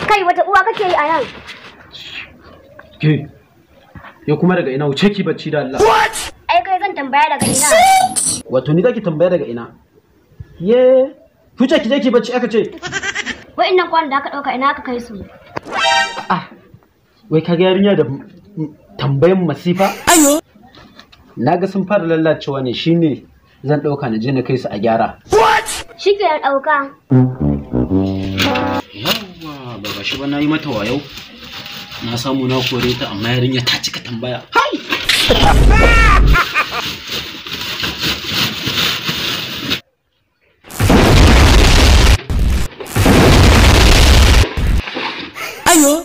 Kai wata uwa kake yi a nan? Ke, ya kuma daga ina wuce ki bacci da Allah. Ai kai zan tambaya daga ina. Wato ni zaki tambaya daga ina? Ye, wuce ki je ki bacci aka ce. Wa'innan kwanan da aka ɗauka ina aka kai su? Ah, wai kaga yarinya da tambayan masifa? Ayo. Na ga sun fara lallacewa ne shine zan ɗauka na je na kai su a gyara. Shi ke ɗauka. Yawwa, ba gashi ba na yi mata wayau. Na samu na kore ta amma yarinya ta cika tambaya. Hai! Ayo.